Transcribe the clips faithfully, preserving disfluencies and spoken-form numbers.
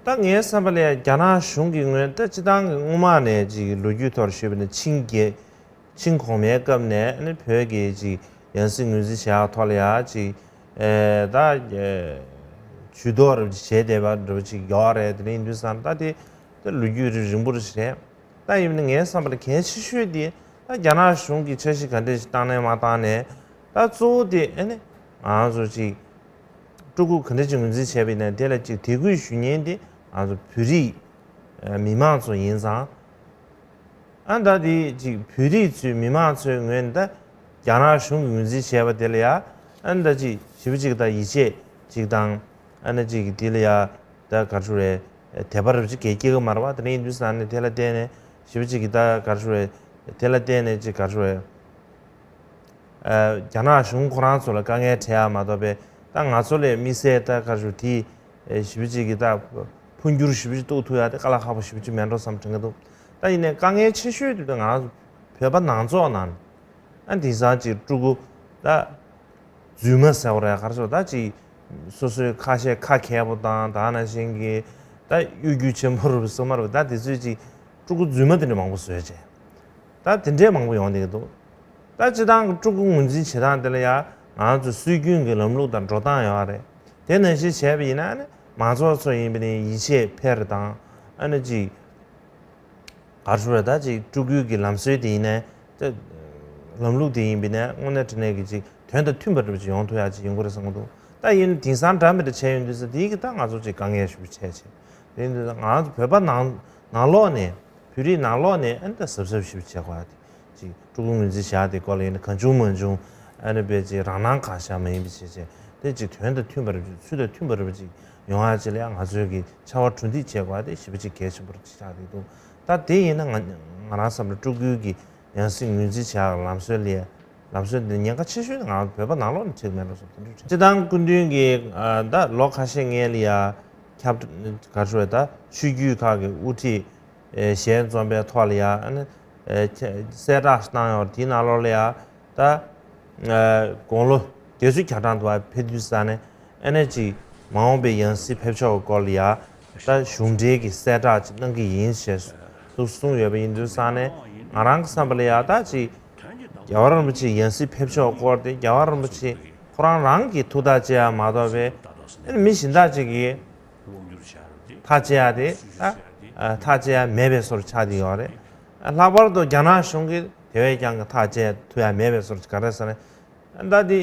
ད་ངའི་བསམ་པ་ལ་རྒྱ་ནག་གཞུང་གི་ངོས་ད་སྤྱི་བཏང་གི་སྔོན་མ་ནས་ཅིག་ལོ་རྒྱུས་ཐོག་ཞུས་པ་ན་ཆིང་རྒྱལ་ཆིང་གོང་མའི་སྐབས་ནས་ཨ་ནི་བོད་ཀྱི་ཅིག་ཡང་སྲིད་ངོས་འཛིན་བྱེད་ཡག་ཐོག་ལ་ཡ་ཅིག་ཨེ་ད་ཨེ་ཇུས་གཏོགས་རབ་ཅིག་བྱས་བསྡད་པ་འདྲ་པོ་ཅིག་ཡོད་རེད། དེ་ནས་ཡིན་དུས་ཙང་ད་དེ་ད་ལོ་རྒྱུས་རིང་པོ་རེད། ད་ཡིན་ན་ངའི་བསམ་པ་ལ་གལ་ཆེ་ཤོས་དེ་ད་རྒྱ་ནག་གཞུང་གིས་འཆར་གཞི་ག་འདྲ་ཞིག་བཏང་ནས་མ་བཏང་ནས་ད་གཙོ་བོ་དེ་ཨ་ནི་ང་ཚོ་ཅིག་སྤྲུལ་སྐུ་ག་འདྲ་ཅིག་ངོས་འཛིན་བྱས་པ་ཡིན་ན་དེ་ལ་ཅིག་དད་གུས་ཞུ་མཁན་དེ་ང་ཚོ་བོད་རིགས་མི་མང་ཚོ་ཡིན་ཙང་། ཨ་ད་དེ་ཅིག་བོད་རིགས་ཚོའི་མི་མང་ཚོའི་ངོས་ནས་ད་རྒྱ་ནག་གཞུང་གིས་ངོས་འཛིན་བྱས་པ་དེ་ལ་ཡ་ཨ་ད་ཅིག་ཞེ་པོ་ཅིག་ད་ཡིད་ཆེས་ཅིག་དང་ཨ་ན་ཅིག་དེ་ལ་ཡ། ད་ག་རེ་ཞུ་རེད། དད་པ་རབ་ཅིག་གས་སྐྱེ་གི་མ་རེད་པ། དེ་ནས་ཡིན་དུས་ཙང་ནས་དེ་ལ་བརྟེན་ནས་ཞེ་པོ་ཅིག་གིས་ད་ག་རེ་ཞུ་རེད། དེ་ལ་བརྟེན་ནས་ཅིག་ག་རེ་ཞུ་རེད། ཨ་རྒྱ་ནག་གཞུང་ཁོ་རང་ཚོ་ལ་དཀའ་ངལ་འཕྲད་ཡ་མ་གཏོགས་པས་ད་ང་ཚོ་ལས་དམིགས་བསལ་ད་ག་རེ་ཞུ་དེ་ཞེ་པོ་ཅིག་གིས་ད་འཕོ་འགྱུར་ཞེ་པོ་ཅིག་གཏོང་ཐུབ་ཡ་དེ་དཀའ་ལས་ཁག་པོ་ཞེ་པོ་ཅིག་མེད་འགྲོ་བསམ་དྲན་གི་འདུག་ད་ཡིན་ནའི་དཀའ་ངལ་ཆེ་ཤོས་དེ་ད་ང་རང་ཚོ་བོད་པ་ནང་ཚོགས་ནང་ཨ་དེང་སང་ཅིག་སྤྲུལ་སྐུ་ད། རྫུན་མ་ཟེར་བ་རེད། ག་རེ་ཟེར་ད་ཅིག་སོ་སོའི་ཁ་ཤས་ཁ་མཁས་པོ་དང་ད་ནང་བཞིན་གྱི་ད་གཡོ་སྒྱུ་ཆེན་པོ་རུ་སོ་མ་རུ་ད་དེ་ཚོས་ཅིག་སྤྲུལ་སྐུ་རྫུན་མ་དེ་འདྲ་མང་པོ་བཟོས་བྱས། ད་དེ་འདྲས་མང་པོ་ཡོང་བསྡད་ཀྱི་འདུག་ད་སྤྱི་བཏང་གི་སྤྲུལ་སྐུ་ངོས་འཛིན་བྱེད་སྟངས་དེ་ལ་ཡང་ང་ཚོ་སྲོལ་རྒྱུན་གྱི་ལམ་ལུགས་དང་འགྲོ་སྟངས་ཡོད་རེད། དེ་ནང་བཞིན་བྱས་པ་ཡིན་ན་ནི་མང་ཚོགས་ཚོ་ཡིན་པ་ནི་ཡིད་ཆེས་འཕེར་དང་ཨ་ནི་ཅིག་ག་རེ་ཞུ་རེད། ད་ཅིག་སྤྲུལ་སྐུའི་གི་ལམ་སྲོལ་དེ་ཡིན་ནའི་ད་ལམ་ལུགས་དེ་ཡིན་པ་ཡིན་ནའི་དངོས་གནས་དྲང་གནས་ཀྱི་ཅིག་དོན་དང་མཐུན་པ་འདྲ་པོ་ཅིག་ཡོང་ཐུབ་ཡག་ཅིག་ཡོང་གི་རེད་བསམ་གྱི་འདུག་ད་ཡིན་ན་དེང་སང་འདྲ་མི་འདྲ་བྱས་ཡོང་དུས་ཙང་དེའི་གི་ད་ང་ཚོ་ཅིག་དཀའ་ངལ་ཞེ་པོ་འཕྲད་བྱས། དེ་ཡིན་དུས་ད་ང་ཚོ་བོད་པ་ནང་ནང་ལོགས་ནས་བོད་རིགས་ནང་ལོགས་ནས་ཨ་ནི་ད་གཟབ་གཟབ་ཞེ་པོ་བྱེད་དགོས་ཡག་དེ། ཅིག་སྤྲུལ་སྐུ་ངོས་འཛིན་བྱ་དེ་སྐོར་ལ་ཡིན་ན་གང་བྱུང་མང་བྱུང་ཨ་ནི་དཔེ་ཅིག་རང་སྣང་གང་ཤར་མ་ཡིན་པ་བྱས་བྱས་དེ་ཅིག་དོན་དང་མཐུན་པ་རེ་ཚུལ་དང་མཐུན་པ་རེ་ཅིག་ཡོང་ཡག་ཅིག་ལ་ཡང་ང་ཚོས་ཀྱི་ཕྱར་བ་གྲུ་འདེགས་བྱེད་དགོས་པ་དེ་ཞེ་པོ་ཅིག་གལ་ཆེན་པོ་རེ་ཆགས་ཀྱི་འདུག་ད་དེ་ཡིན་ན་ང་ང་རང་བསམ་ན་སྤྲུལ་སྐུའི་གི་ཡང་སྲིད་ངོས་འཛིན་བྱ་ཡག་ལམ་སྲོལ་ལ་ལམ་སྲོལ་འདི་ཉེན་ཁ་ཆེ་ཤོས་ནི་ང་བོད་པ་ནང་ལོགས་ནས་འཁྲིད་མེད་འགྲོ་བསམ་དེ་འདྲ་རེད། སྤྱི་བཏང་སྐུ་མདུན་གྱི་ད་ལོ་ཁ་ཤས་སྔོན་ལ་ཡ་ཁྱབ་ག་རེ་ཞུ་བ་ད་ཆོས་བརྒྱུད་ཁག་གི་དབུ་ཁྲིད། ཨེ་ཞལ་འཛོམས་པའི་ཐོག་ལ་ཡང་ཨ་ནི་ཨེ་ཁྱེད་གསལ་བསྒྲགས་གནང་ཡོད་རེད། དེའི་ནང་ལོགས་ལ་ཡང་ད་ཨེ་དགུང་ལོ་བརྒྱད་ཅུ་གྱ་གྲངས་དུ་བ་ཕེབས་དུས་ཙ་ནས་ཨ་ནི་ཅིག་མ་འོངས་པའི་ཡང་སྲིད་ཕེབས་ཕྱོགས་སྐོར་ལ་ཡང་ད་གཞུང་འབྲེལ་གྱི་གསལ་བསྒྲགས་ཅིག་གནང་གི་ཡིན་ཞེས་སུ་གསུངས་ཡོད་པ་ཡིན་དུས་ཙ་ནས་ང་རང་གི་བསམ་པ་ལ་ཡང་ད་ཅིག་རྒྱལ་བ་རིན་པོ་ཆེ་ཡང་སྲིད་ཕེབས་ཕྱོགས་སྐོར་དེ་རྒྱལ་བ་རིན་པོ་ཆེ་ཁོ་རང་རང་གིས་ཐུགས་ཐག་བཅད་ཡ་མ་གཏོགས་པའི་ཨ་ནི་མི་གཞན་དག་ཅིག་གིས། ཐག་བཅད་ཡ་དེ་ད་ཐག་བཅད་ཡ་མེད་པའི་བཟོ་འདྲ་ཆགས་བསྡད་ཡོད་རེད། ལྷག་པར་དུ་རྒྱ་ནག་གཞུང་གིས་དེ་བས་ཀྱང་གི་ཐག་བཅད་ཐུབ་ཡ་མེད་པའི་བཟོ་འདྲ་ག་རེ་ཟེར་ན། ད་དེ་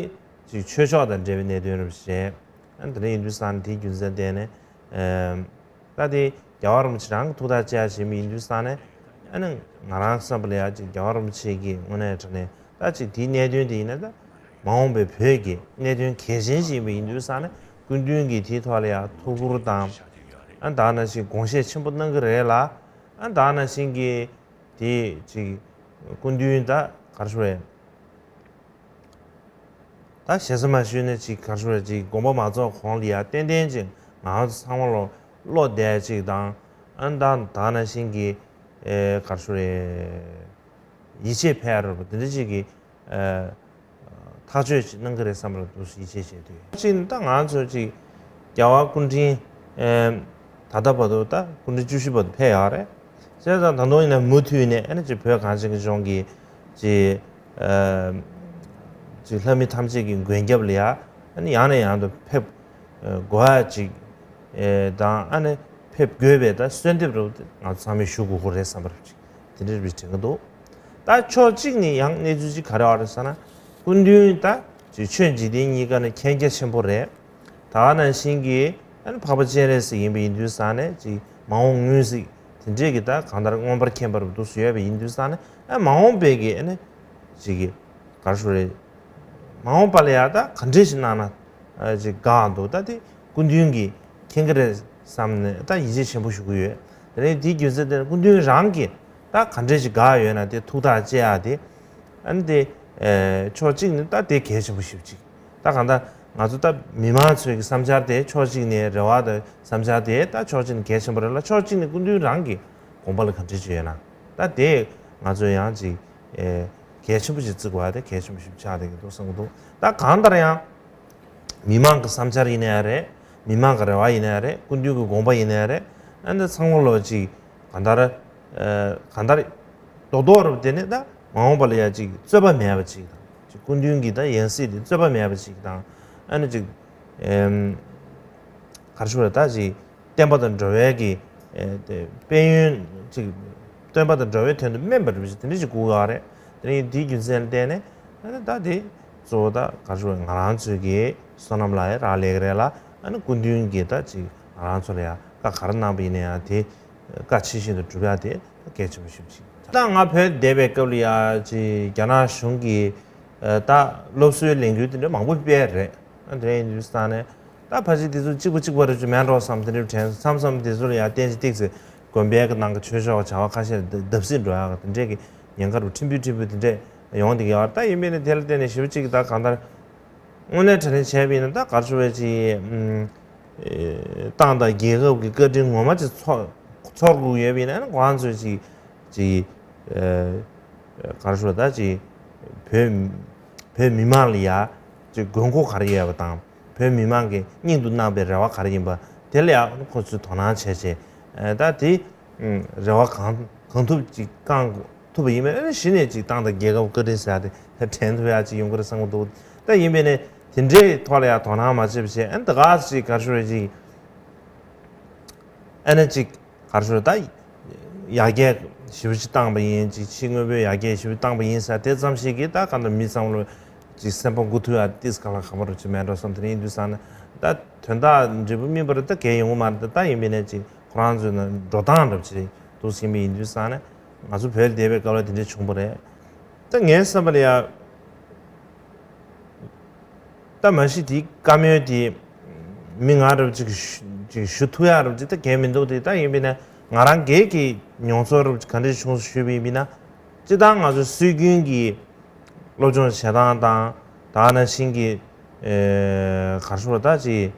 ཅིག་ཆོས་ཕྱོགས་དང་འབྲེལ་བའི་གནད་དོན་རེད་པ་ཞེས། དེ་འདྲ་ཡིན་དུས་ཙང་དེའི་རྒྱུ་མཚན་བརྟེན་ནས་ད་དེ་རྒྱལ་བ་རིན་པོ་ཆེ་རང་གི་ཐུགས་ཐག་བཅད་ཡ་བྱེད་མི་ཡིན་དུས་ཙང་ནས་ཨ་ནི་ང་རང་བསམ་པ་ལ་ཡ་ཅིག་རྒྱལ་བ་རིན་པོ་ཆེ་གིས་དངོས་གནས་དྲང་གནས་ད་ཅིག་དེའི་གནད་དོན་དེ་ཡིན་ན་ད། མ་འོངས་པའི་བོད་ཀྱི་གནད་དོན་གལ་ཆེན་ཞིག་ཡིན་པ་ཡིན་དུས་ཙང་ནས་སྐུ་མདུན་གྱིས་དེའི་ཐོག་ལ་ཡང་ཐུགས་ཁུར་དང་། ཨ་ད་ནང་བཞིན་དགོངས་བཞེས་ཆེན་པོ་གནང་གི་རེད་ལ། ཨ་ད་ནང་བཞིན་གྱི་དེ་ཅིག་སྐུ་མདུན་ད་ག་རེ་ཞུ་རེད། ད་ཞེ་ས་མ་ཞུས་ན་ཅིག་ག་རེ་ཞུ་རེད། ཅིག་དགོངས་པ་མ་རྫོགས་གོང་ལ་ཡང་ཏན་ཏན་ཅིག་ང་ཚོ་ཚང་མ་ལོ་བློ་བདེ་ཅིག་དང་། ཨ་ད་ད་ནང་བཞིན་གྱི་ཨེ་ག་རེ་ཞུ་རེད། ཡིད་ཆེས་འཕེར་རོགས་དེ་འདྲ་ཅིག་གི་ཨ་ཐག་གཅོད་ཅིག་གནང་གི་རེད་བསམ་པ་ལ་འདུག་སེ་ཡིད་ཆེས་བྱས་དུས། གཅིག་ནི་ད་ང་ཚོ་ཅིག་རྒྱལ་བ་སྐུ་ཕྲེང་ཨེམ་ད་ལྟ་བར་དུ་ད་སྐུ་ཕྲེང་བཅུ་བཞི་བར་དུ་ཕེབས་ཡོད་རེད། བྱས་ཙང་ད་དུང་ཡིན་ན་མུ་མཐུད་ནས་ཨ་ནི་ཅིག་བོད་གངས་ཅན་གྱི་ལྗོངས་ཀྱི་ཅིག་ཨེམ་ཅིག་ལྷ་མི་ཐམས་ཅད་ཀྱི་མགོན་སྐྱབས་ལ་ཡ་ཨ་ནི་ཡང་ནས་ཡང་དུ་ཕེབས་དགོས་ཡ་ཅིག་ཨེ་དང་ཨ་ནི་ཕེབས་དགོས་པའི་ད་གསོལ་འདེབས་རུ་ང་ཚོ་ཚང་མས་ཞུ་དགོས་ཀྱི་རེད་བསམ་པ་རེད། དེ་འདྲ་རེད་དྲན་གྱི་འདུག་ད་ཕྱོགས་གཅིག་ནས་ཡང་གནས་ཚུལ་གཅིག་ག་རེ་ཡོད་རེད་ཟེར་ན། སྐུ་མདུན་ད་ཅིག་ཆོས་འཇིག་རྟེན་གཉིས་ཀ་ནས་མཁྱེན་རྒྱ་ཆེན་པོ་རེད། ད་ག་ནང་བཞིན་གྱི་ཨ་ནི་འཕགས་པ་སྤྱན་རས་གཟིགས་ཡིན་པ་ཡིན་དུས་ཙང་ནས་ཅིག་མ་འོངས་སྔོན་གཟིགས་དེ་འདྲས་ཀྱི་ད་གང་ལྟར་མངོན་པར་མཁྱེན་པ་རུ་འདུག་སེ་ཡོད་པ་ཡིན་དུས་ཙང་ནས་ཨ་མ་འོངས་པའི་གི་ཨ་ནི་ཅིག་གི་ག་རེ་ཞུ་རེད། མ་འོངས་པ་ལ་ཡ་ད་ག་འདྲས་ཞིག་གནང་ན་ཨ་ཅིག་དགའ་འདུག་ད་དེ་སྐུ་མདུན་གྱིས་མཁྱེན་གྱི་རེད་བསམ་ནས་ད་ཡིད་ཆེས་ཆེན་པོ་ཞུ་གི་ཡོད། དེ་རིང་དེའི་རྒྱུ་མཚན་དེ་སྐུ་མདུན་རང་གིས་ད་ག་འདྲས་ཞིག་དགའ་ཡོད་ན་དེ་ཐུགས་ཐག་བཅད་ཡ་དེ་ཨ་ནི་དེ་ཨེ་ཕྱོགས་གཅིག་ནས་ད་དེ་གལ་ཆེན་པོ་ཞེ་པོ་ཅིག་ད་གང་ལྟར་ང་ཚོ་ད་མི་མང་ཚོའི་གི་བསམ་འཆར་དེ་ཕྱོགས་གཅིག་ནས་རེ་བ་དང་བསམ་འཆར་དེ་ད་ཕྱོགས་གཅིག་ནས་གལ་ཆེན་པོ་རེད་ལ། ཕྱོགས་གཅིག་ནས་སྐུ་མདུན་རང་གི་དགོངས་པ་ལ་ག་འདྲ་ཅིག་ཡོད་ན་ད་དེ་ང་ཚོས་ཡང་ཅིག་ཨེ་གལ་ཆེན་པོ་ཞིག་བརྩི་དགོས་པ་དེ་གལ་ཆེན་པོ་ཞིག་ཆགས་བསྡད་ཀྱི་འདུག་བསམ་གྱི་འདུག་ད་གང་ལྟར་ཡང་མི་མང་གི་བསམ་འཆར་ཡིན་ན་ཡང་རེད། མི་མང་གི་རེ་བ་ཡིན་ན་ཡང་རེད། སྐུ་མདུན་གྱི་དགོངས་པ་ཡིན་ན་ཡང་རེད། ཨ་ནི་ཚང་མ་ལོ་ཅིག་གང་ལྟར་གང་ལྟར་རྡོག་རྡོག་རུ་དེ་ནི་ད་མ་འོངས་པ་ལ་ཡང་ཅིག་རྩོད་པ་མེད་པ་ཅིག་དང་། ཅིག་སྐུ་མདུན་གྱི་ད་ཡང་སྲིད་དེ་རྩོད་པ་མེད་པ་ཅིག་དང་། ཨ་ནི་ཅིག་ག་རེ་ཞུ་དགོས་རེད། ད་ཅིག་བསྟན་པ་དང་འགྲོ་བའི་གི་དཔལ་ཡོན་ཅིག་བསྟན་པ་དང་འགྲོ་བའི་དོན་དུ་སྨན་པ་རེད་པ་ཅིག་དེ་འདྲ་ཅིག་དགོས་ཀྱི་ཡོད་རེད། དེ་ནི་དེའི་རྒྱུ་མཚན་ལ་བརྟེན་ནས་ཨ་ནི་ད་དེ་གཙོ་བོ་ད་ག་རེ་ཞུ་དགོས་རེད། ང་རང་ཚོའི་གི་བསོད་ནམས་ལ་ཡང་རག་ལས་ཀྱི་རེད་ལ། ཨ་ནི་སྐུ་མདུན་གྱིས་ད་ཅིག་ང་རང་ཚོ་ལ་ཡང་བཀའ་ག་རེ་གནང་པ་ཡིན་ན་ཡང་དེ་བཀའ་ཇི་བཞིན་དུ་སྒྲུབ་ཡ་དེ་གལ་ཆེན་པོ་ཞེ་པོ་ཅིག་ད་ང་བོད་བསྡད་པའི་སྐབས་ལ་ཡང་ཅིག་རྒྱ་ནག་གཞུང་གིས་ད་སློབ་གསོའི་ལས་འགུལ་དེ་འདྲ་མང་པོ་སྤེལ་རེད། ཨ་དེ་འདྲ་ཡིན་དུས་ཙང་ནས་ད་ཕལ་ཆེར་དེ་ཚོ་གཅིག་པ་གཅིག་པ་རེད་ཅིག་མེད་འགྲོ་བསམ། དེ་འདྲ་དྲན་མཚམས་མཚམས་དེ་ཚོ་ལ་ཡང་བསྟན་ཅིག་ཏིག་ཙེ་དགོན་པའི་གི་ནང་གི་ཆོས་ཕྱོགས་བྱ་བ་ཁ་ཤས་ལ་བརྡབ་གསིག་འགྲོ་ཡག་གི་དེ་འདྲས་ཀྱི་ཉེན་ཁ་རུ་ཕྲན་བུ་ཕྲན་བུ་དེ་འདྲས་ཡོང་བསྡད་ཀྱི་ཡོད་རེད། ད་ཡིན་པས་ན་དེ་ལ་བརྟེན་ནས་ཞེ་པོ་ཅིག་ད་གང་ལྟར་དངོས་གནས་དྲང་གནས་བྱས་པ་ཡིན་ན་ད་ག་རེ་ཞུ་དགོས་རེད། ཅིག་ཨུམ་ཏང་དང་རྒྱལ་ཁབ་ཀྱི་བཀའ་དྲིན་ངོ་མ་ཅིག་ཚོར་ཚོར་དགོས་ཡོད་པ་ཡིན་ན་ཁོ་རང་ཚོས་ཅིག་ཅིག་ཨ་ག་རེ་ཞུ་དགོས་རེད། ད་ཅིག་བོད་བོད་མི་མང་ལ་ཡ་ཅིག་དགོས་མཁོ་ག་རེ་ཡོད་པ་དང་། བོད་མི་མང་གིས་སྙིང་དུ་བརྣག་པའི་རེ་བ་ག་རེ་ཡིན་པ་དེ་ལ་ཡང་ཁོ་ཚོས་དོ་སྣང་བྱས་བྱས། ཨ་ད་དེ་ཨུམ་རེ་བ་གང་གང་ཐུབ་ཅིག་བསྐང་ཐུབ་པ་ཡིན་པས། ཨ་ནི་གཞི་ནས་ཅིག་ཏང་དང་རྒྱལ་ཁབ་བཀའ་དྲིན་ཟེར་ཡ་དེ་ད་དྲན་ཐུབ་ཡ་ཅིག་ཡོང་གི་རེད་བསམ་གྱི་འདུག་ད་ཡིན་པས་ནས་དེ་འདྲའི་ཐོག་ལ་ཡང་དོ་སྣང་མ་བྱས་པ་བྱས། ཨ་ནི་ད་ག་ཅིག་ག་རེ་ཞུ་རེད། ཅིག་ཨ་ནི་ཅིག་ག་རེ་ཞུ་རེད། ད་ཡར་རྒྱས་ཞེ་པོ་ཅིག་བཏང་པ་ཡིན། ཅིག་ཕྱི་དངོས་པོའི་ཡར་རྒྱས་ཞེ་པོ་བཏང་པ་ཡིན་ཟེར་དེ་ཙམ་ཞིག་གིས་ད་གང་ལྟར་མི་ཚང་མ་ལ་ཅིག་སེམས་པ་མགུ་འཐུམ་ཡ་ཏིས་ག་ལ་ག་པ་རུ་ཅིག་མེད་འགྲོ་བསམ། དེ་འདྲ་ཡིན་དུས་ཙང་ནས་ད་དོན་དག་འབྲས་བུ་སྨིན་པ་རེད། ད་གལ་ཡོང་གི་མ་རེད། ད་ཡིན་པས་ནས་ཅིག་ཁོ་རང་ཚོའི་ནང་འགྲོ་སྟངས་འདྲ་པོ་ཅིག་འདུག་ཟིན་པ་ཡིན་དུས་ཙང་ནས་ང་ཚོ་བོད་ལ་བསྡད་པའི་སྐབས་ལ་དེ་འདྲ་བྱུང་བ་རེད། ད་ངའི་བསམ་པ་ལ་ཡ། ད་མ་གཞི་དེའི་བཀའ་མོལ་དེ་མི་ང་འདྲ་པོ་ཅིག་ཞུ་ཅིག་ཞུ་ཐུབ་ཡག་འདྲ་པོ་ཅིག་ད་གང་ཡང་མི་འདུག་དེ་ད་ཡིན་པས་ན་ང་རང་སྒེར་གྱི་མྱོང་ཚོར་འདྲ་པོ་ཅིག་ག་འདྲ་བྱུང་སོང་ཞུས་པ་ཡིན་ན། སྤྱིར་བཏང་ང་ཚོ་སྲོལ་རྒྱུན་གྱི་སློབ་སྦྱོང་བྱེད་སྟངས་དང་། ད་ག་ནང་བཞིན་གྱི་ཨེ་ག་རེ་ཞུ་དགོས་རེད། ད་ཅིག་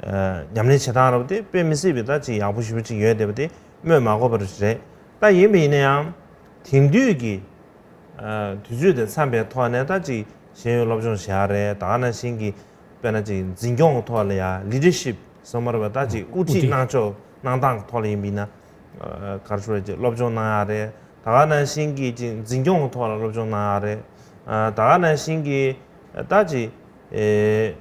ཨེ་ཉམས་ལེན་བྱེད་སྟངས་འདྲ་པོ་དེ་དཔེ་མི་སྲིད་པའི་ད་ཅིག་ཡག་པོ་ཞེ་པོ་ཅིག་ཡོད་བསྡད་པ་དེ་སྨོས་མ་དགོས་པ་རེད། ད་ཡིན་པ་ཡིན་ན་ཡང་དེང་དུས་ཀྱི་ཨ་དུས་ཚོད་དང་འཚམ་པའི་ཐོག་ནས་ད་ཅིག་ཤེས་ཡོན་སློབ་སྦྱོང་བྱེད་ཡག་རེད། ད་ག་ནང་བཞིན་གྱི་དཔེར་ན་ཅིག་འཛིན་སྐྱོང་གི་ཐོག་ལ་ཡ་ལི་ཌར་ཤིབ་ཟེར་མ་རེད་པ། ད་ཅིག་དབུ་ཁྲིད་གནང་ཕྱོགས་གནང་སྟངས་ཐོག་ལ་ཡིན་པ་ཡིན་ན། ཨ་ག་རེ་ཞུ་དགོས་རེད། ཅིག་སློབ་སྦྱོང་གནང་ཡག་རེད། ད་ག་ནང་བཞིན་གྱི་ཅིག་འཛིན་སྐྱོང་གི་ཐོག་ལ་སློབ་སྦྱོང་གནང་ཡག་རེད། ཨ་ད་ག་ནང་བཞིན་གྱི་ད་ཅིག་ཨེ་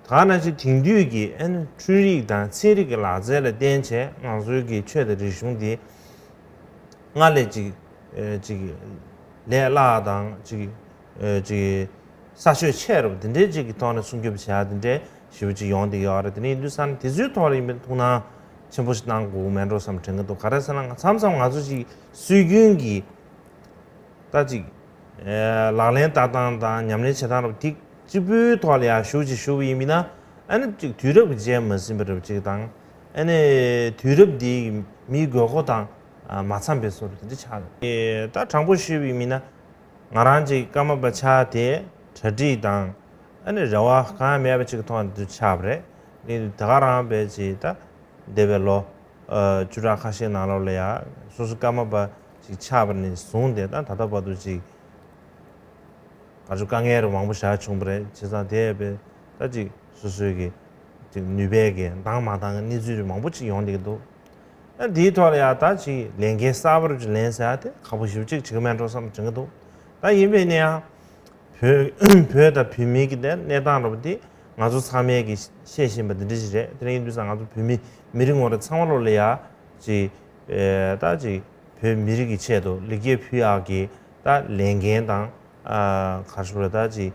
ད་ག་ནང་བཞིན་དེང་དུས་ཀྱི་ཨ་ནི་འཕྲུལ་རིག་དང་ཚན་རིག་གི་ལག་རྩལ་ལ་བརྟེན་བྱས་ང་ཚོའི་གི་ཆོས་དང་རིག་གཞུང་འདི་སྔར་ལས་ཅིག་ཨེ་ཅིག་ལས་སླ་དང་ཅིག་ཨེ་ཅིག་ས་ཆོད་ཆེ་རུ་དེ་འདྲའི་ཅིག་གི་ཐོག་ནས་སྲུང་སྐྱོབ་བྱེད་ཡག་དེ་འདྲའི་ཞེ་པོ་ཅིག་ཡོང་བསྡད་ཡོད་རེད། དེ་ནས་ཡིན་དུས་ཙང་ནས་དེ་ཚོའི་ཐོག་ལ་ཡིན་པའི་ཐུགས་སྣང་ཆེན་པོ་ཞིག་གནང་དགོས་མེད་འགྲོ་བསམ་དྲན་གྱི་འདུག་ག་རེ་ཟེར་ན་ང་མཚམས་མཚམས་ང་ཚོ་ཅིག་སྲོལ་རྒྱུན་གྱི་ད་ཅིག་ཨེ་ལག་ལེན་བསྟར་སྟངས་དང་ཉམས་ལེན་བྱེད་སྟངས་རབ་ཏིག་གཅིག་པུའི་ཐོག་ལ་ཡང་ཞུགས་ཅིག་ཞུགས་པ་ཡིན་པ་ཡིན་ན། ཨ་ནི་ཅིག་དུས་རབས་ཀྱི་རྗེས་མ་ཟིན་པ་རབ་ཅིག་དང་། ཨ་ནི་དུས་རབས་འདིའི་མིའི་དགོས་མཁོ་དང་མ་འཚམས་པའི་བཟོ་འདྲ་དེ་འདྲ་ཆགས། ཨེ་ད་དྲང་པོ་ཞུས་པ་ཡིན་ན། ང་རང་ཅིག་ཀརྨ་པ་ཆགས་དེ་གྲ་སྒྲིག་དང་། ཨ་ནི་རེ་བ་གང་ཡང་མེད་པ་ཅིག་གི་ཐོག་ནས་དུ་ཆགས་པ་རེད། ཨ་ནི་ད་ག་རང་བས་ཅིག་ད་འདས་པའི་ལོ་ཨ་བཅུ་ཕྲག་ཁ་ཤས་ནང་ལོགས་ལ་ཡ་སོ་སོ་ཀརྨ་པ་ཅིག་ཆགས་པ་ནས་བཟུང་སྟེ་ད་ད་ལྟ་བར་དུ་ཅིག་ག་ཚོད་དཀའ་ངལ་རུ་མང་པོ་བཞག་བྱུང་བ་རེད། བྱས་ཙང་དེ་བས་ད་ཅིག་སོ་སོའི་གི་ཅིག་ནུས་པའི་གི་འདང་མ་འདང་གི་གནས་ཚུལ་རུ་མང་པོ་ཅིག་ཡོང་བསྡད་ཀྱི་འདུག་ཨ་འདིའི་ཐོག་ལ་ཡ་ད་ཅིག་ལས་འགན་གསར་པ་རུ་ཅིག་ལེན་ཟེར་ཡ་དེ་ཁག་པོ་ཞེ་པོ་ཅིག་བྱེད་ཀྱི་མེད་འགྲོ་བསམ་དྲན་གྱི་འདུག་ད་ཡིན་པས་ན་ཡང་། བོད་བོད་དང་བོད་མིའི་གི་གནས་སྟངས་འདྲ་པོ་འདི་ང་ཚོ་ཚང་མས་གི་ཤེས་བཞིན་པ་འདི་འདྲ་ཞིག་རེད། དེ་འདྲ་ཡིན་དུས་ཙང་ང་ཚོ་བོད་མི་མི་རིགས་ངོ་རེ་ཚང་མ་ལོ་ལ་ཡ་ཅིག་ཨེ་ད་ཅིག་བོད་མི་རིགས་ཀྱི་ཆེད་དུ་ལེགས་སྐྱེས་ཕུལ་ཡག་གི་ད་ལས་འགན་དང་ཨ་ག་རེ་ཞུ་དགོས་རེད། ད་ཅིག་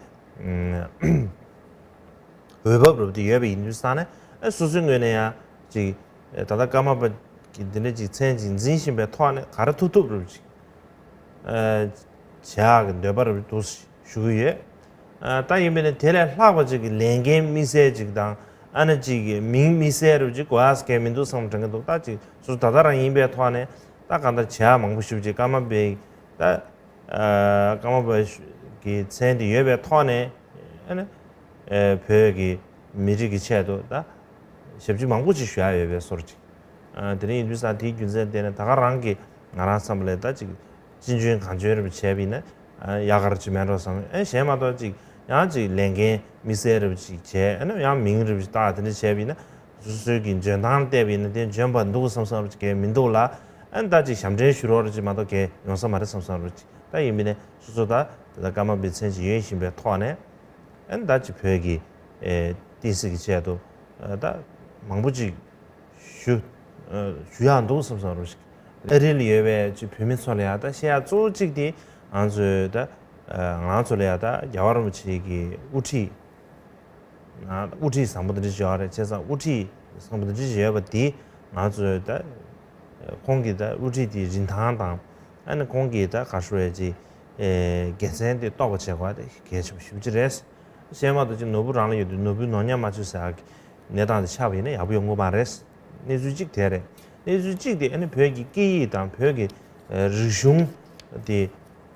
འོས་འབབ་འདྲ་པོ་འདི་ཡོད་པ་ཡིན་དུས་ཙང་ནས་ཨ་སོ་སོའི་ངོས་ནས་ཡང་ཅིག་ཨེ་ད་ལྟ་ཀརྨ་པ་གི་འདི་འདྲ་ཅིག་མཚན་ཅིག་འཛིན་བཞིན་པའི་ཐོག་ནས་ག་རེ་ཐུབ་ཐུབ་འདྲ་པོ་ཅིག་ཨ་བྱ་གི་འདོད་པ་རབ་ཏུ་ཞུ་གི་ཡོད། ཨ་ད་ཡིན་པས་ན་དེ་ལས་ལྷག་པ་ཅིག་གི་ལས་འགན་དམིགས་བསལ་ཅིག་དང་ཨ་ནི་ཅིག་གི་མིང་དམིགས་བསལ་རུ་ཅིག་དགོས་ཡག་གི་མི་འདུག་བསམ་དྲན་གི་འདུག་ད་ཅིག་སོ་སོ་ད་ལྟ་རང་ཡིན་པའི་ཐོག་ནས་ད་གང་ལྟར་བྱ་མང་པོ་ཞིག་ཅིག་ཀརྨ་པའི་ད་ཨ་ཀརྨ་པ་གི་མཚན་དེ་ཡོད་པའི་ཐོག་ནས་ཨ་ནི་ཨ་བོད་ཀྱི་མི་རིགས་ཀྱི་ཆེད་དུ་ད་ཞབས་ཕྱི་མང་པོ་ཅིག་ཞུ་ཡག་ཡོད་པའི་བཟོ་འདྲ་ཅིག་ཨ་དེ་རིང་ཡིན་དུས་ཙང་དེའི་རྒྱུ་མཚན་བརྟེན་ནས་ད་ག་རང་གིས་ང་རང་བསམ་པ་ལས་ད་ཅིག་ཅི་འཇོན་གང་འཇོན་རེ་བྱས་པ་ཡིན་ན་ཨ་ཡག་ག་རེ་ཅིག་མེད་འགྲོ་བསམ། ཨ་གཞན་མ་གཏོགས་ཅིག་ཡང་ཅིག་ལས་འགན་དམིགས་བསལ་རེ་ཅིག་བྱས། ཨ་ནི་ཡང་མིང་རེ་ཅིག་བཏགས་དེ་འདྲ་བྱས་པ་ཡིན་ན་ སོ་སོའི་གི་འཇོན་ཐང་བལྟས་པ་ཡིན་ན་དེ་འཇོན་པ་འདུག་བསམ་བསམ་རུ་ཅིག་གས་མི་འདུག་ལ། ཨ་ནི་ད་ཅིག་ཞབས་འདྲེན་ཞུ་རོགས་རུ་ཅིག་མ་གཏོགས་གས་ཡོང་ས་མ་རེད་བསམ་བསམ་རུ་ཅིག་ད་ཡིན་པ་ཡིན་ན་སོ་སོ་ད་ད་ཀརྨ་པའི་མཚན་ཅིག་ཡོད་བཞིན་པའི་ཐོག་ནས། ཨ་ནི་ད་ཅིག་བོད་ཀྱི་ཨེ་བསྟན་སྲིད་ཀྱི་ཆེད་དུ་ཨ་ད་མང་པོ་ཅིག་ཞུ་ཨ་ཞུ་ཡག་འདུག་བསམ་བསམ་རུ་ཞིག་ཨ་རི་ལ་ཡོད་པའི་ཅིག་བོད་མི་ཚོ་ལ་ཡང་ད་བཤད་ཡག་གཙོ་བོ་གཅིག་དེ་ང་ཚོའི་ད་ཨ་ང་ཚོ་ལ་ཡང་ད་རྒྱལ་བ་རིན་པོ་ཆེ་གི་དབུ་ཁྲིད་ཨ་དབུ་ཁྲིད་བཟང་པོ་འདི་འདྲ་ཅིག་ཡོད་རེད། བྱས་ཙང་དབུ་ཁྲིད་བཟང་པོ་འདི་འདྲ་ཅིག་ཡོད་པ་དེ་ང་ཚོའི་ད་ཁོང་གི་ད་དབུ་ཁྲིད་དེ་རིན་ཐང་དང་ཨ་ནི་ཁོང་གི་ད་ག་ཞུ་བའི་ཅིག་ཨེ་དགེ་མཚན་དེ་རྟོགས་པ་བྱེད་དགོས་དེ་གལ་ཆེན་པོ་ཞེ་པོ་ཅིག་རེད། གཞན་མ་གཏོགས་ཅིག་ནོར་བུ་རང་ལ་ཡོད་དུས་ནོར་བུའི་ནོར་ཉམས་མ་བཅོས་ཟེར་ཡག་གི་གནས་སྟངས་དེ་ཆགས་པ་ཡིན་ན་ཡག་པོ་ཡོང་གི་མ་རེད། གནས་ཚུལ་གཅིག་དེ་རེད། གནས་ཚུལ་གཅིག་དེ་ཨ་ནི་བོད་ཀྱི་སྐད་ཡིག་དང་བོད་ཀྱི་ཨ་རིག་གཞུང་དེ་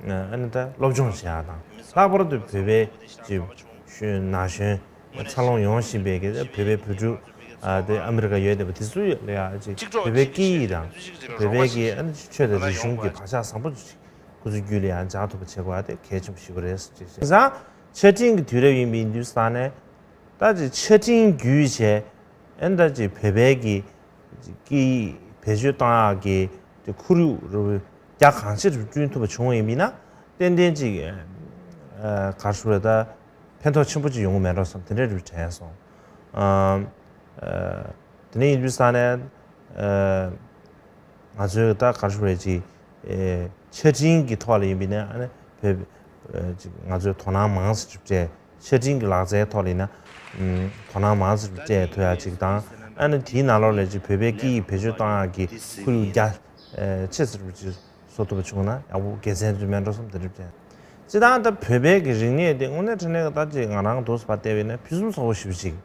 ཨ་ནི་ད་སློབ་སྦྱོང་བྱེད་ཡག་དང་། ལྷག་པར་དུ་བོད་པའི་ཅིག་གཞོན་ན་གཞོན་འཚར་ལོངས་ཡོང་བཞིན་པའི་གི་བོད་པའི་བུ་ཕྲུག་ཨ་དེ་ཨ་མི་རི་ཀ་ཡོད་བསྡད་པ་དེ་ཚོ་ལ་ཡང་ཅིག་བོད་པའི་སྐད་ཡིག་དང་བོད་པའི་གི་ཨ་ནི་ཆོས་དང་རིག་གཞུང་གི་བག་ཆགས་བཟང་པོ་ཅིག་ཁོ་ཚོའི་རྒྱུད་ལ་ཡང་འཇགས་ཐུབ་པ་བྱེད་དགོས་པ་དེ་གལ་ཆེན་པོ་ཞིག་རེད་ཅེས་བཤད། ཡིན་ཙང་ཆ་འཕྲིན་གྱི་དུས་རབས་ཡིན་པ་ཡིན་དུས་ཙང་ནས་ད་ཅིག་ཆ་འཕྲིན་བརྒྱུད་བྱས་ཨ་ནི་ད་ཅིག་བོད་པའི་གི་སྐད་ཡིག་བེད་སྤྱོད་གཏོང་ཡག་གི་དེ་ཁོར་ཡུག་རུ་རྒྱ་གང་ཆེ་རུ་བསྐྲུན་ཐུབ་པ་བྱུང་བ་ཡིན་པ་ཡིན་ན་ཏན་ཏན་ཅིག་ཨ་ག་རེ་ཞུ་དགོས་རེད། ད་ཕན་ཐོགས་ཆེན་པོ་ཅིག་ཡོང་གི་མེད་འགྲོ་བསམ་དེ་འདྲ་རུ་དྲན་སོང་། ཨ་ཨ། དེ་ནས་ཡིན་དུས་ཙང་ནས་ཨ་ང་ཚོའི་ད་ག་རེ་ཞུ་དགོས་རེད། ཅིག་ཨེ་ཆ་འཕྲིན་གྱི་ཐོག་ལ་ཡིན་པ་ཡིན་ན་ཨ་ནི་བོད་ཨ་ཅིག་ང་ཚོས་དོ་སྣང་མང་ཙམ་ཅིག་སྤྲད། ཆ་འཕྲིན་གྱི་ལག་རྩལ་ཐོག་ལ་ཡིན་ན་ཨམ་དོ་སྣང་མང་ཙམ་སྤྲད་ཐུབ་ཡག་ཅིག་དང་། ཨ་ནི་དེའི་ནང་ལོགས་ལ་ཅིག་བོད་པའི་སྐད་ཡིག་བེད་སྤྱོད་གཏོང་ཡག་གི་ཁོར་ཡུག་རྒྱ་ཨེ་ཆེ་ཙམ་ཅིག་བཟོ་ཐུབ་པ་བྱུང་ན་ཡག་པོ་དགེ་མཚན་ཅིག་མེད་འགྲོ་བསམ་དེ་འདྲ་དྲན། སྤྱིར་བཏང་ད་བོད་པའི་གི་རིག་གནས་དེ་དངོས་གནས་དྲང་གནས་ཀྱི་ད་ཅིག་ང་རང་འདུག་སེ་ཕར་བལྟས་པ་ཡིན་ན་ཕུན་སུམ་ཚོགས་པོ་ཞེ་པོ་ཅིག་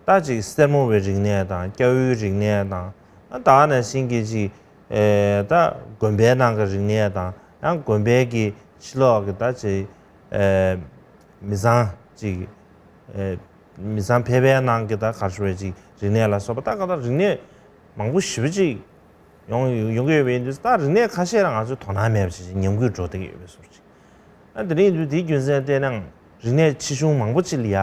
ད་ཅིག་སེར་མོ་བའི་རིག་གནས་དང་སྐྱ་བོའི་རིག་གནས་དང་། ཨ་ད་ནང་བཞིན་གྱི་ཅིག་ཨེ་ད་དགོན་པའི་ནང་གི་རིག་གནས་དང་ཡང་དགོན་པའི་གི་ཕྱི་ལོགས་ཀྱི་ད་ཅིག་ཨེ་མི་ཚང་ཅིག་ཨེ་མི་ཚང་ཕལ་པའི་ནང་གི་ད་ག་རེ་ཞུ་དགོས་རེད། ཅིག་རིག་གནས་ལ་སོགས་པ་ད་ག་ད་རིག་གནས་མང་པོ་ཞེ་པོ་ཅིག་ཡོང་ཡོང་གི་ཡོད་པ་ཡིན་དུས་ད་རིག་གནས་ཁ་ཤས་ལ་ང་ཚོས་དོ་སྣང་མེད་པ་ཅིག་ཉམས་རྒུད་འགྲོ་བསྡད་ཀྱི་ཡོད་པའི་བཟོ་ཅིག་ཨ་དེ་རིང་དུས་དེའི་རྒྱུ་མཚན་བལྟས་ན་རིག་གནས་ཆེ་ཆུང་མང་པོ་ཅིག་ལ་ཡ་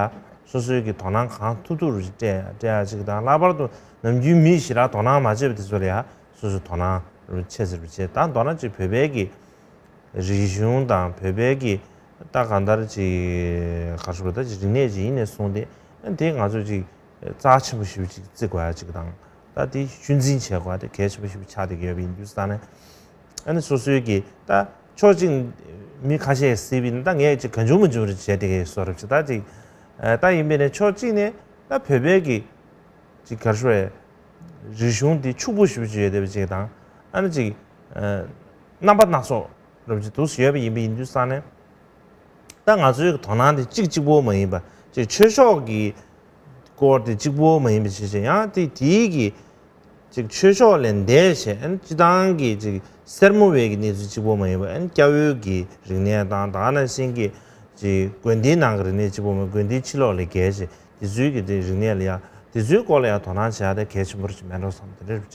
སོ་སོའི་གི་དོ་སྣང་གང་ཐུབ་ཐུབ་རུ་སྤྲད་སྤྲད་ཡ་ཅིག་དང་། ལྷག་པར་དུ་ནམ་རྒྱུན་མི་ཞེ་དྲག་དོ་སྣང་མ་བྱས་པ་དེ་ཚོ་ལ་ཡ་སོ་སོའི་དོ་སྣང་རུ་ཆེ་ཙམ་རུ་བྱས། ད་མདོར་ན་ཅིག་བོད་པའི་གི་རིག་གཞུང་དང་བོད་པའི་གི་ད་གང་ལྟར་ཅིག་ག་རེ་ཞུ་དགོས་རེད། ད་ཅིག་རིག་གནས་ཅིག་ཡིན་ནས་བཟུང་སྟེ་ཨ་དེ་ང་ཚོ་ཅིག་རྩ་ཆེན་པོ་ཞེ་པོ་ཅིག་བརྩི་དགོས་ཡ་ཅིག་དང་། ད་དེ་ཤུལ་འཛིན་བྱེད་དགོས་དེ་གལ་ཆེན་པོ་ཞིག་ཆགས་བསྡད་ཀྱི་ཡོད་པ་ཡིན་དུས་ཙང་ནས་ཨ་ནི་སོ་སོའི་གི་ད་ཕྱོགས་གཅིག་མི་ཁ་ཤས་གཟིགས་པ་ཡིན་ན་ད་ངས་ཅིག་གང་བྱུང་མང་བྱུང་རེ་བྱས་བསྡད་ཀྱི་ཡོད་བཟོ་འདྲ་ཅིག་ད་ཅིག་ཨ་ད་ཡིན་པས་ན་ཕྱོགས་གཅིག་ནས་ད་བོད་པའི་གི་ཅིག་ག་རེ་ཞུ་དགོས་རེད། རིག་གཞུང་འདི་ཕྱུག་པོ་ཞེ་པོ་ཅིག་ཡོད་བསྡད་པ་ཅིག་དང་། ཨ་ནི་ཅིག་ཨ་རྣམ་པ་སྣ་ཚོགས་རབ་ཅིག་འདུག་སེ་ཡོད་པ་ཡིན་པ་ཡིན་དུས་ཙང་ནས། ད་ང་ཚོའི་དོ་སྣང་དེ་གཅིག་གཅིག་པོ་མ་ཡིན་པ་ཅིག་ཆོས་ཕྱོགས་ཀྱི་སྐོར་དེ་གཅིག་པོ་མ་ཡིན་པ་བྱས་བྱས་ཡང་དེ་དེའི་གི་ཅིག་ཆོས་ཕྱོགས་ལས་འདས་བྱས་ཨ་ནི་སྤྱིར་བཏང་གི་ཅིག་སེར་མོ་བའི་གི་གནས་ཚུལ་གཅིག་པོ་མ་ཡིན་པ་ཨ་ནི་སྐྱ་བོའི་གི་རིག་གནས་དང་ད་ག་ནང་བཞིན་གྱི་ཅིག་དགོན་སྡེའི་ནང་གི་རིག་གནས་གཅིག་པོ་མ་དགོན་སྡེའི་ཕྱི་ལོགས་ལས་བརྒལ་བྱས་དེ་ཚོའི་གི་དེ་རིག་གནས་ལ་ཡ་དེ་ཚོའི་སྐོར་ལ་ཡ་དོ་སྣང་བྱེད་ཡ་དེ་གལ་ཆེན་པོ་རེད་ཅིག་མེད་འགྲོ་བསམ་དེ་འདྲ་རེད།